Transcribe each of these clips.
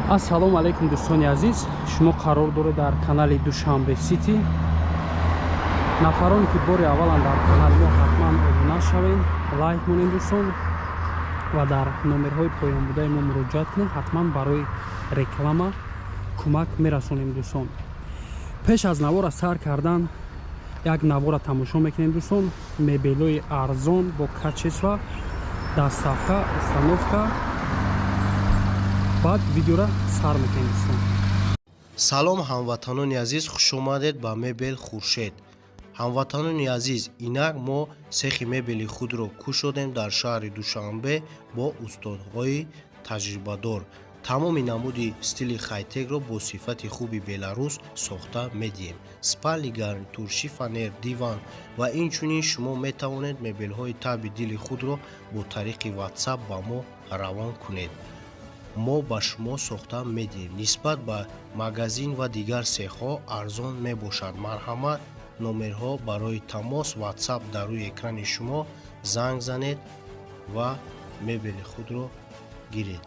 Ассалому алайкум дӯстони азиз, шумо қарор доред дар канали Душанбе Сити. Нафароне ки бори аввалан дар канали мо ҳатман обуна шавед, лайк монед дӯстон ва дар номерҳои поёнбудаи мо муроҷиат кунед, ҳатман барои реклама кӯмак мерасонем дӯстон. Пеш аз навора сар кардан як навора тамошо мекунем дӯстон. Мебелои арзон бо качество, доставка, установка. Баъд видеора сар мекунем дӯстон. Салом ҳамватанони азиз, хуш омадед ба Мебел Хуршед. Ҳамватанони азиз, инак мо сехи мебели худро кушодем дар шаҳри Душанбе бо устодҳои таҷрибадор. Тамоми намуди стили хайтекро бо сифати хуби Беларус сохта медиҳем. Спальный гарнитур, шифоньер, диван ва инчунин шумо метавонед мебелҳои таби дили худро бо тариқи WhatsApp ба мо равон кунед. Мо ба шумо сохта медиҳем. Нисбат ба магазин ва дигар сехҳо арзон мебошад. Марҳамат, номерҳо барои тамос WhatsApp дар рӯи экрани шумо занг занед ва мебели худро гиред.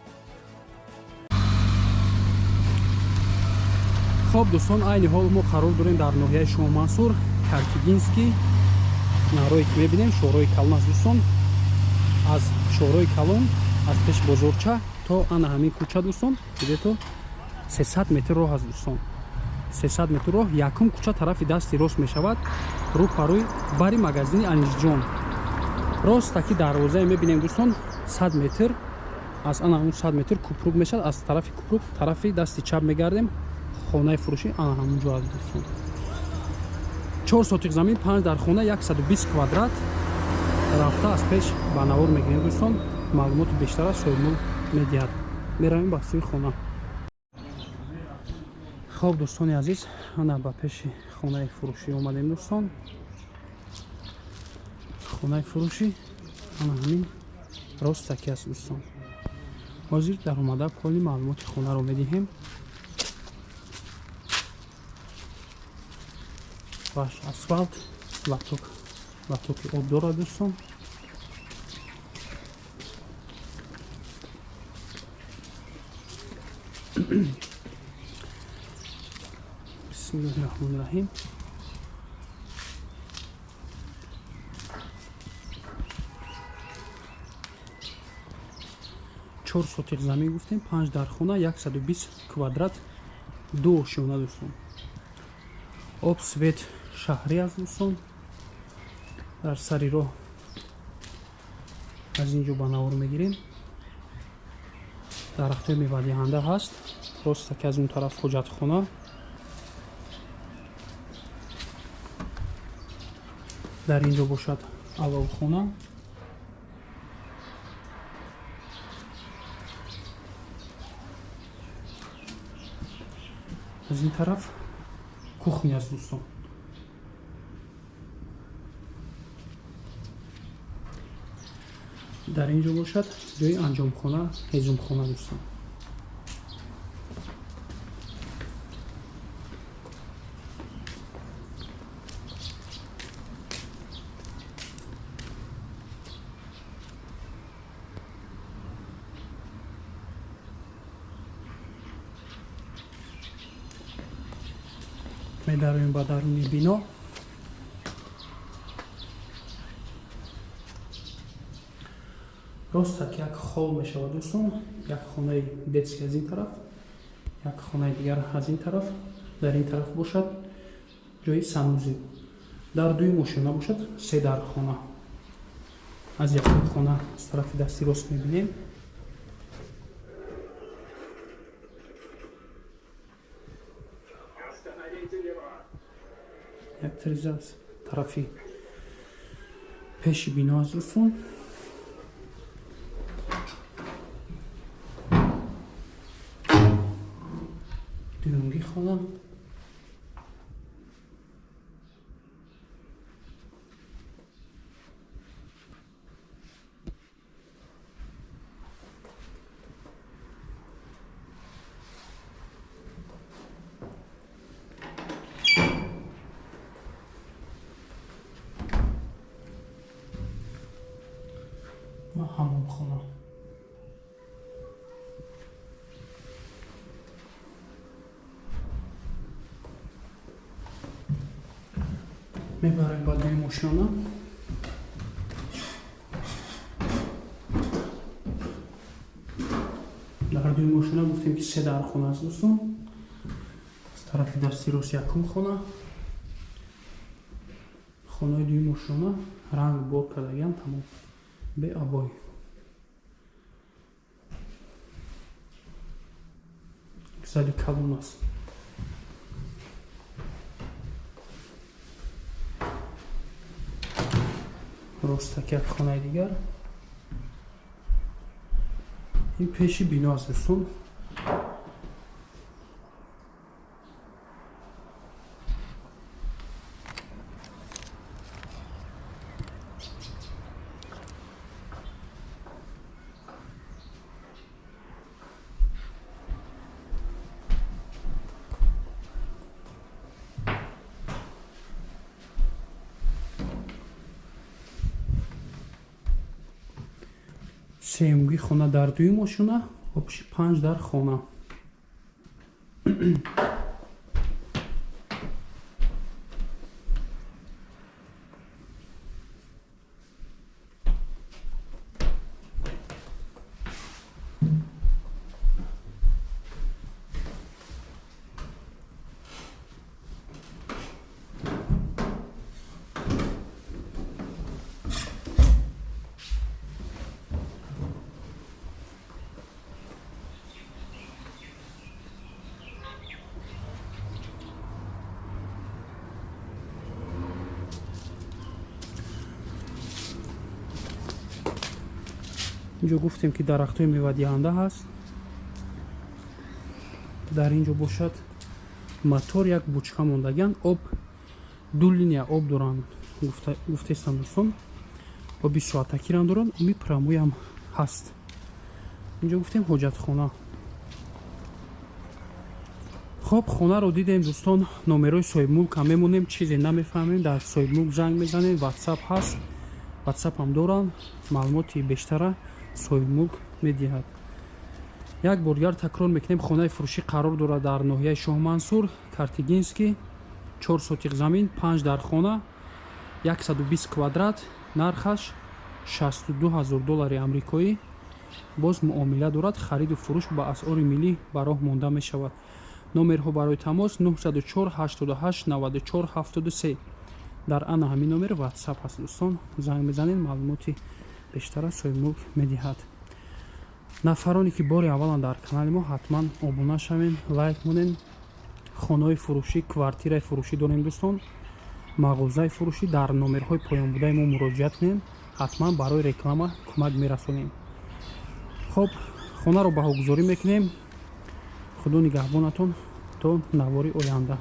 Хоб дӯстон, айни ҳол мо қарор дорем дар ноҳияи Шоҳмансур, Каркигинский. Нарои ки мебинем шоҳрои калон аст дӯстон. Аз шоҳрои калон аз пеши бозорча то ана ҳамин кӯча дӯстон, где-то 300 метр роҳ аст дӯстон. 300 метр роҳ, якум кӯча тарафи дасти рост мешавад, рӯ па рӯи бари магазини Анишҷон. Ростаки дарвозае мебинем дӯстон, 100 метр аз ана ҳамун 100 метр купрук мешавад. Аз тарафи купрук тарафи дасти чап мегардем, хонаи фурӯшӣ ана ҳамун ҷо аст дӯстон. 4 сотиқ замин, 5 дар хона, 120 квадрат. Рафта аз пеш ба навор мегирем дӯстон, маълумоти бештар аз соҳибмулк медиҳад. Меравем ба сӯи хона. Хоб дӯстони азиз, ана ба пеши хонаи фурӯшӣ омадем дӯстон. Хонаи фурӯшӣ ана ҳамин ростаки аст дӯстон. Ҳозир дар омада поли маълумоти хонаро медиҳем. Ваш асфалт, латок, латоки об дорад дӯстон. Бисмиллоҳи раҳмони раҳим. 4 сотиқ замин гуфтем, 5 дар хона, 120 квадрат, ду ошёна дӯстон. Об, свет шаҳрӣ аст дӯстон. Дар сари роҳ аз ин ҷо ба навор мегирем. Дарахтҳои мевадиҳанда ҳаст. Ростаки аз он тараф ҳоҷатхона. Дар ин ҷо бошад аловхона. Аз ин тараф кухня аст дӯстон. Дар ин ҷо бошад ҷои анҷомхона, ҳезумхона дӯстон. Медароем ба даруни бино. Ростак як хол мешавад дӯстон, як хонаи детский аз ин тараф, як хонаи дигар аз ин тараф. Дар ин тараф бошад ҷои санузел. Дар дуюм ошёна бошад се дар хона. Аз якум хона аз тарафи дасти рост мебинем. Як тиреза аз тарафи пеши бино аст дӯстон. Дуюмги хона. Ва ҳамомхона. Мебарем ба дуюм ошёна. Дар дуюм ошёна гуфтем, ки се дархона аст, дӯстон. Аз тарафи дасти рост якум хона. Хонаи дуюм ошёна ранг бор кардагиам, тамом, беобой. Зали калон аст. Ростак як хонаи дигар. Ин пеши бино аст, дӯстон. Сеюмги хона дар дуюм ошёна, обши 5 дар хона. Инҷо гуфтем, ки дарахтҳои мевадиҳанда ҳаст. Дар ин ҷо бошад мотор, як бучка мондагиан, об, ду линия об доранд, гуфтестам, дӯстон. Оби соатакирам доранд, оби прамоям ҳаст. Инҷо гуфтем ҳоҷатхона. Хоб, хонаро дидем, дӯстон. Номерои соҳибмулкам мемонем, чизе намефаҳмем, дар соҳибмулк занг мезанем, ватсап ҳаст, ватсапам доранд, маълумоти бештара соҳибмулк медиҳад. Як бор дигар такрор мекунем, хонаи фурӯшӣ қарор дорад дар ноҳияи Шоҳмансур, Картигинский, 4 сотиқ замин, 5 дар хона, 120 квадрат, нархаш 62 ҳазор доллари амрикоӣ. Боз муомила дорад, хариду фурӯш ба асъори миллӣ ба роҳ монда мешавад. Номерҳо барои тамос 904 88 94 73. Дар ана ҳамин номер ватсап ҳаст, дӯстон. Занг мезанед, маълумоти бештара соҳибмулк медиҳад. Нафароне ки бори аввалан дар канали мо, ҳатман обуна шавед, лайк монед. Хонаҳои фурӯшӣ, квартираи фурӯшӣ дорем, дӯстон, мағозаи фурӯшӣ. Дар номерҳои поёнбудаи мо муроҷиат кунед, ҳатман барои реклама кӯмак мерасонем. Хоб, хонаро баҳогузорӣ мекунем. Худо нигаҳбонатон то навори оянда.